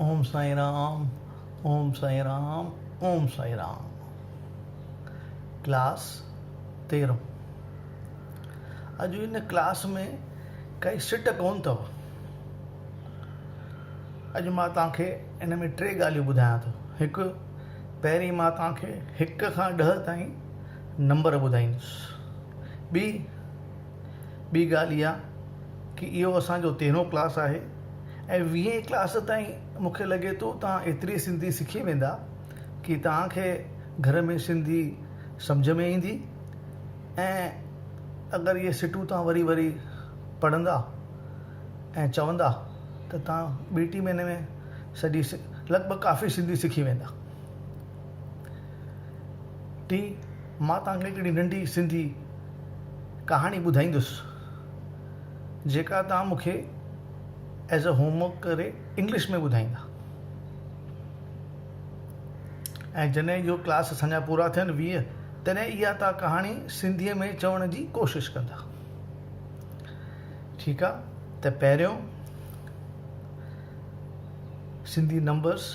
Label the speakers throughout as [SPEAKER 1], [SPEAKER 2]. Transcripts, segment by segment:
[SPEAKER 1] اوم سائين رام اوم سائين رام اوم سائين رام ڪلاس تيرهون اڄ ان ڪلاس ۾ ڪائي سٽ ڪون اٿو. اڄ مان توهان کي ان ۾ ٽي ڳالهيون ٻڌايان ٿو. هڪ پهرين مان توهان کي هڪ کان ڏهه تائين نمبر ٻڌائيندس. ٻي ٻي ڳالهه اها ڪي اهو اسان جو تيرهون ڪلاس آهي ۽ ويهين ڪلاس تائين مون کي لڳي ٿو توهان ايتري سنڌي سکي ويندا ڪي توهان کي گهر ۾ سنڌي سمجهه ۾ ايندي ۽ اگر اهي سٽون توهان وري وري پڙهندا ۽ چوندا ته توهان ٻي ٽي مهيني ۾ سڄي لڳ ڀڳ ڪافي سنڌي سکي ويندا. ٽي مان توهان کي هڪڙي ننڍي سنڌي ڪهاڻي ٻڌائيندس جيڪا توهان مون کي ايز اي هوم ورڪ ڪري انگلش ۾ ٻڌائيندا ۽ جڏهن اهو ڪلاس اسان جا پورا ٿين 20 تڏهن اها توهان ڪهاڻي سنڌيء ۾ چوڻ جي ڪوشش ڪندا. ٺيڪ آ ته پهريون سنڌي نمبرس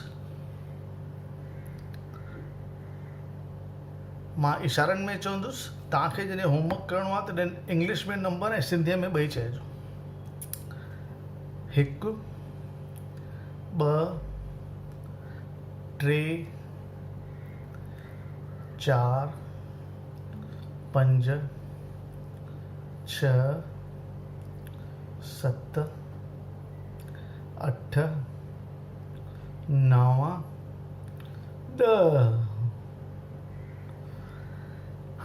[SPEAKER 1] مان اشارن ۾ چوندس توهان کي جڏهن هوم ورڪ ڪرڻو آهي تڏهن انگلش ۾ نمبر ۽ سنڌيء ۾ ٻئي چئجو. هڪ، ٻه، ٽي، چار، پنج، ڇهه، ست، اٺ، نو، ڏهه.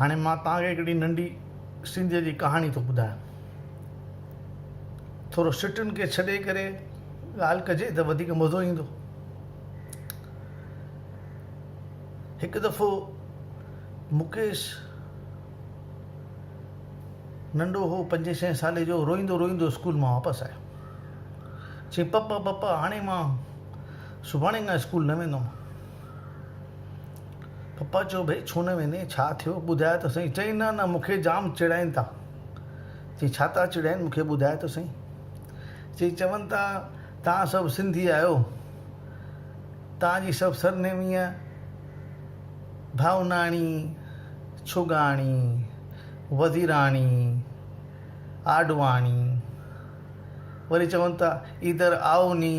[SPEAKER 1] هاڻي مان توهان کي هڪڙي ننڍي سنڌيء جي ڪهاڻي ٿو ٻڌايان. ٿورو سٽن کي ڇڏي ڪري ڳالهه ڪجي ته وڌيڪ مزو ايندو. هڪ دفعو مڪيش ننڍو هو پنجين ڇهين سالي جو روئيندو روئيندو اسڪول مان واپس آيو. چيائين پپا پپا هاڻي مان سڀاڻي کان اسڪول نه ويندم. پپا چيو ڀئي ڇو نه ويندين ڇا ٿيو ٻڌاء ته سهي. چيائين نه نه مون کي جام چڙائين ٿا. چيائين ڇا ٿا چڙائين مون کي ٻڌاء ته سهي. چيائين چون ٿا توهان سڀ سنڌي آهيو توهان جي سڀ سرنيميء ڀاوناڻي، ڇڳاڻي، وزيراڻي، آڏواڻي، وري چون ٿا ادھر آئو ني،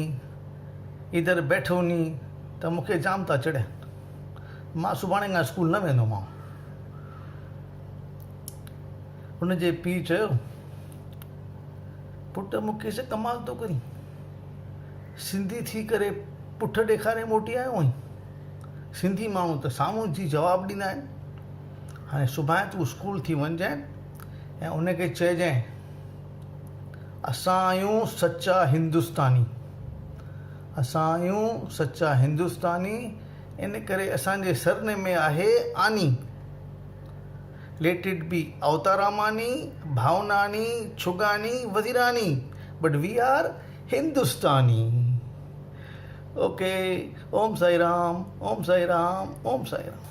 [SPEAKER 1] ادھر بيٺو ني ته مون کي جام ٿا چڙين. مان سڀاڻي کان اسڪول نه ويندومانو. هن جي پيء چيو، پٽ مون کي ڪمال ٿو ڪرين. سنڌي ٿي ڪري پٺ ڏيکاري موٽي آيو آهين. سنڌي ماڻهو ته سامهون ٿي جواب ڏيندا آهن. هاڻي سڀاڻي تون اسڪول ٿي وڃجانء ۽ ان کي چئجانء اسان آهيون سچا هندستاني. اسان آهيون سچا هندستاني ان ڪري اسان جي سرنيم ۾ آهي آني. Let it be Awatramani, Bhavnani, Chhugani, Wazirani but we are Hindustani. Okay Om Sai Ram Om Sai Ram Om Sai Ram.